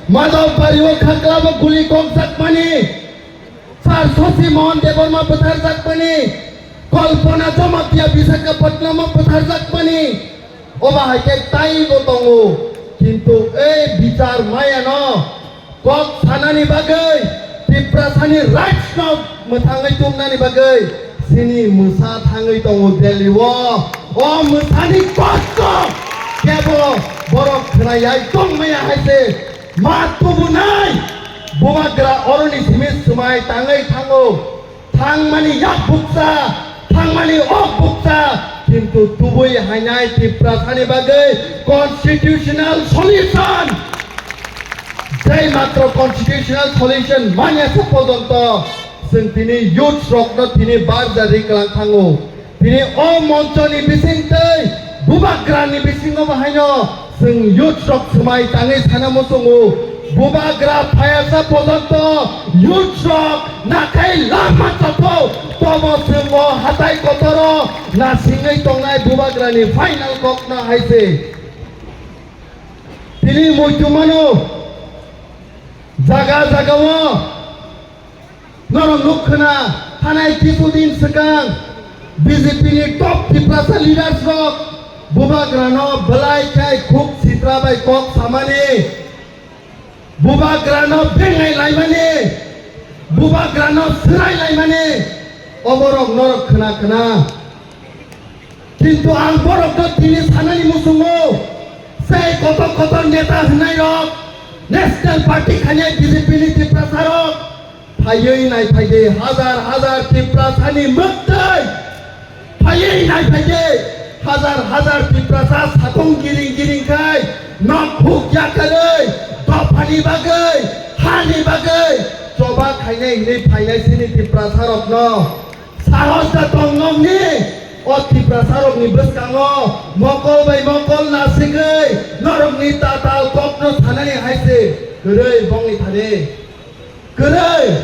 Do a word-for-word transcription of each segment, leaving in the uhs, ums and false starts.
Madhobbario khaklabo guli kokjakmani, Sir Shashi Mohan Debbarma bwtharjakmani, Kalpana Jamatia Visakhapatnamo bwtharjakmani, obo hai khe taibo tongo. Kintu ei bichar mayano kok sanani bagwi, Tiprasani rights no mwthangwi tubnani bagwi sini mwsa thangwi tongo Delhi o. O mwsani kosto kebo borok khwnayai tongmaya hai se ma tubunai. Bubagra oroni simi swmai tangwi thango. Thangmani yak bukcha, thangmani ok bukcha, kintu tubui hainai Tiprasani bagwi constitutional solution. Jai matro constitutional solution manya se pojonto chwng tini youth rokno tini barjari kwlang thango. Tini o monchoni bisingtwi bubagrani bisingo bahaino chwng youth rok swmai tangwi sana muchungo. Bubagra phayasa pojonto youth rok nakhai lama chapho tobo chwng o hatai kotoro nasingwi tongnai bubagrani final kokno hai se. Tini muitu mano jaga jaga o norok nuk khna thanai kisu din swkang B J P ni top Tiprasa leaders rok bubagrano belai khai khuk sitra bai kok samani, bubagrano bengai laimani, bubagrano swrai laimani oborok norok khna khna. Kintu ang borokno tini sanani muchungo, sei kotor kotor neta hwnnairok, National Party khainai B J P ni Tiprasarok, phaiwi naiphai de hazar hazar Tiprasani mwktwi, phaiwi naiphai de hazar hazar Tiprasa sakong giring giring khai nok huk yakarwi dophani bagwi, hani bagwi choba khainai hwnwi phainai sini Tiprasarokno. Sahos da tong nokni o Tiprasarokni bwskango mokol bai mokol nasigwi norokni tatal kokno sanani hai se kwrwi bongni thani. Kwrwi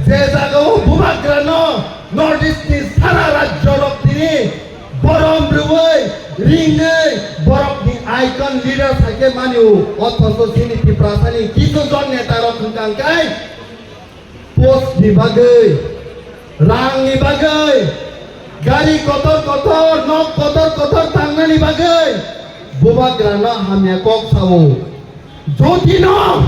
je jagao bubagrano North East ni sara rajyorok tini borom rwui ringwi borokni icon leader sakhe mani o, othocho chini Tiprasani kisu jon netarok hwnkha hwnkhe post ni bagwi, rang ni bagwi, gari kotor kotor, nok kotor kotor tangnani bagwi bubagrano hamya kok sao. Jotino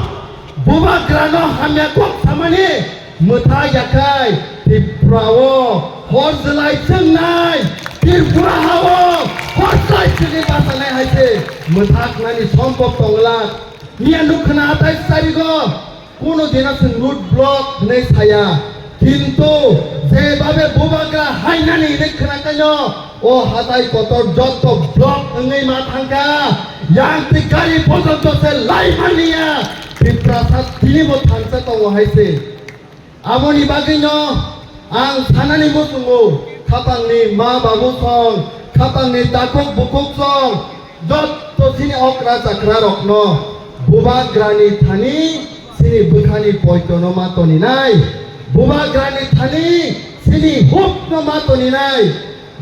bubagrano hamya kok samani mwthai yakhai Tripura o hor jwlai chwngnai, Tripura ha o hor jwlai chwngwi bachanai hai se mwthaknani sombhob tongla. Miya nuk khna atai sarigo. Kuno dina chwng road block hwnwi saya, kintu je babe bubagra hainani hwnwi khna kaino o hatai kotor jotto block wngwi ma thangkha, yang twi gari pojonto se lai manliya, Tiprasa tinibo thansa tongo hai se. Aboni bagwino ang sanani muchungo, khapangni ma babu song, khapangni takhuk bukhuk song, jotto chini okra chakra rokno bubagrani thani chini bwkhani poitono ma toninai, bubagrani thani chini hupno ma toninai,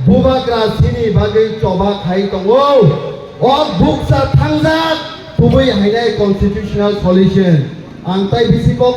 bubagra chini bagwi choba khai tongo. O bukcha thangjak kubui hainai constitutional solution. Ang tai bisi kok